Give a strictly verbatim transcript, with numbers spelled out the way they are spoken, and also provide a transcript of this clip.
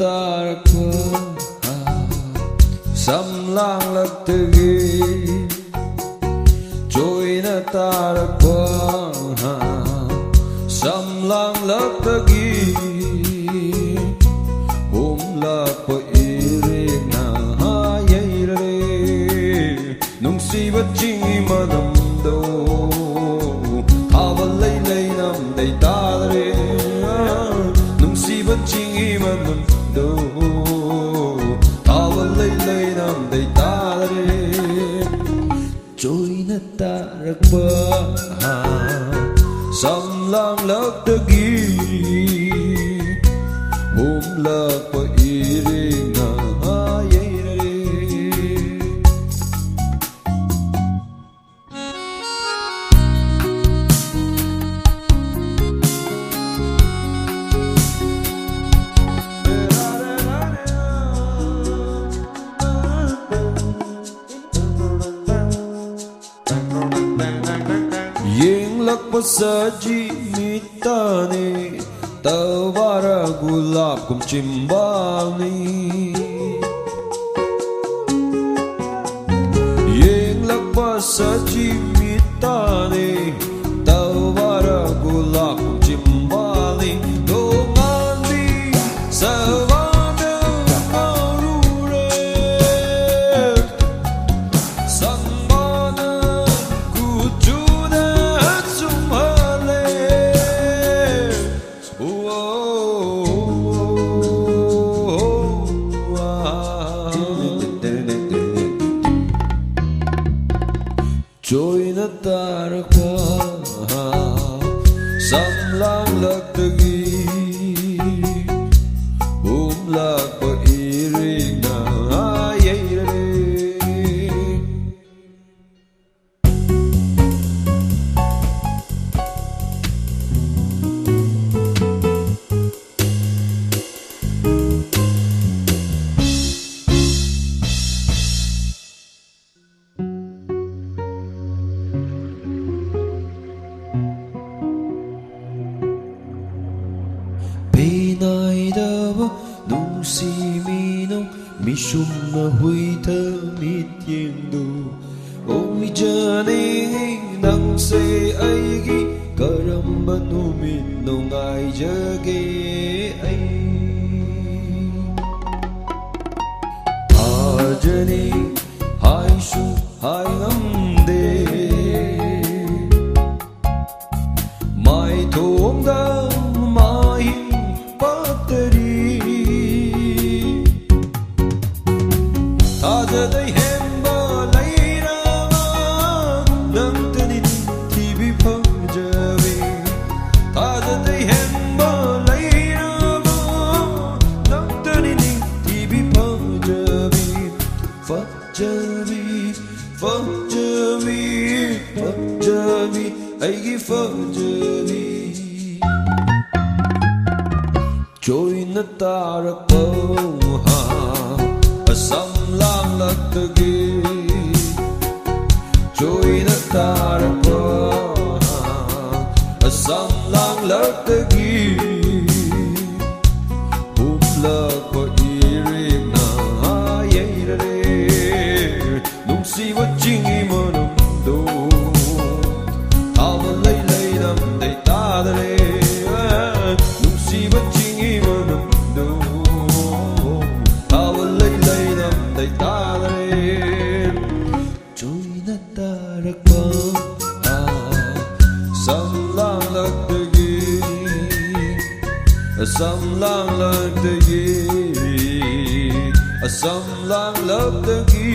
ꯇꯥꯔꯛꯄ ꯁꯝꯂꯥꯡꯂꯛꯇꯒꯤ ꯆꯣꯏꯅ ꯇꯥꯔꯛꯄ ꯁꯝꯂꯥꯡꯂꯛꯇꯒꯤ ꯍꯨꯝꯂꯛꯄ ꯏꯔꯦꯡꯅ ꯌꯩꯔꯔꯦ꯫ ꯅꯨꯡꯁꯤꯕ ꯆꯤꯡꯒꯤ ꯃꯅꯝꯗꯣ ꯊꯥꯕꯜ ꯂꯩ ꯂꯩ ꯅꯝꯗꯩ ꯇꯥꯗ꯭ꯔꯦ꯫ ꯅꯨꯡꯁꯤꯕ ꯆꯤꯡꯒꯤ ꯃꯅꯝꯗꯣ ꯊꯥꯕꯜ ꯂꯩ ꯂꯩ ꯅꯝꯗꯩ ꯇꯥꯗ꯭ꯔꯦ꯫ ꯆꯣꯏꯅ ꯇꯥꯔꯛꯄ ꯁꯝꯂꯥꯡꯂꯛꯇꯒꯤ ꯍꯨꯝꯂꯛꯄ ꯏꯔꯦꯡꯅ ꯌꯩꯔꯔꯦ꯫ ꯌꯦꯡꯂꯛꯄ ꯁꯖꯤ ꯃꯤꯠꯇꯅꯤ ꯇꯧꯕꯥꯔ ꯒꯨꯂꯥꯞ ꯀꯨꯝ ꯆꯤꯝꯕꯥꯜꯅꯤ꯫ ꯌꯦꯡꯂꯛꯄ ꯁꯖꯤ ꯃꯤꯠꯇꯅꯤ ꯇꯧꯕꯥꯔ ꯒꯨꯂꯥꯞ ꯀꯨꯝ ꯆꯤꯝꯕꯥꯜꯅꯤ꯫ ꯇꯣꯉꯥꯟꯕꯤ ꯁꯕꯥꯅ ꯉꯥꯎꯔꯨꯔꯦ꯫ ꯁꯪꯕꯥꯅ ꯀꯨꯆꯨꯗ ꯆꯨꯝꯍꯜꯂꯦ꯫ ꯆꯣꯏꯅ ꯇꯥꯔꯛꯄ ꯁꯝꯂꯥꯡꯂꯛꯇꯒꯤ ꯍꯨꯝꯂꯛꯄ ꯏꯔꯦꯡꯅ ꯌꯩꯔꯦ꯫ ꯁꯨꯝꯅ ꯍꯨꯏꯊ ꯃꯤꯠꯌꯦꯡꯗꯨ ꯑꯣꯏꯖꯅꯤꯡꯏ꯫ ꯅꯪꯁꯦ ꯑꯩꯒꯤ ꯀꯔꯝꯕ ꯅꯨꯃꯤꯠꯅꯣ ꯉꯥꯏꯖꯒꯦ ꯑꯩ? ꯊꯥꯖꯅꯤ ꯍꯥꯏꯁꯨ ꯍꯥꯏ ꯉꯝꯗꯦ꯫ ꯃꯥꯏꯊꯣꯡꯗ ꯃꯥꯏ ꯄꯥꯛꯇꯔꯤ꯫ ꯊꯥꯖꯗꯩ ꯍꯦꯟꯕ ꯂꯩꯔꯕ ꯅꯪꯇꯅꯤ ꯅꯤꯡꯊꯤꯕꯤ ꯐꯖꯕꯤ꯫ ꯊꯥꯖꯗꯩ ꯍꯦꯟꯕ ꯂꯩꯔꯕ ꯅꯪꯇꯅꯤ ꯅꯤꯡꯊꯤꯕꯤ ꯐꯖꯕꯤ꯫ ꯐꯖꯕꯤ, ꯐꯖꯕꯤ, ꯐꯖꯕꯤ, ꯑꯩꯒꯤ ꯐꯖꯕꯤ꯫ ꯆꯣꯏꯅ ꯇꯥꯔꯛꯄ ꯑꯁꯝ ꯂꯥꯡꯂꯛꯇꯒꯤ꯫ ꯆꯣꯏꯅ ꯇꯥꯔꯛꯄ ꯑꯁꯝ ꯂꯥꯡꯂꯛꯇꯒꯤ꯫ ꯍꯨꯝꯂꯛꯄ ꯏꯔꯤꯛꯅ ꯌꯩꯔꯔꯦ꯫ ꯅꯨꯡꯁꯤꯕ ꯆꯤꯡꯒꯤ ꯃꯅꯝꯗꯣ ꯊꯥꯕ ꯂꯩ ꯂꯩꯔꯝꯗꯩ ꯇꯥꯗꯔꯦ꯫ ꯅꯨꯡꯁꯤꯕ ꯆꯤꯡꯒꯤ ꯃꯅꯝꯗꯣ ꯊꯥꯕ ꯂꯩ ꯂꯩꯔꯝꯗꯩ ꯇꯥꯗꯔꯦ꯫ ꯆꯣꯏꯅ ꯇꯥꯔꯛꯄ ꯁꯝ ꯂꯥꯡꯂꯛꯇꯒꯤ꯫ ꯁꯝ ꯂꯥꯡꯂꯛꯇꯒꯤ꯫ ꯁꯝ ꯂꯥꯡꯂꯛꯇꯒꯤ꯫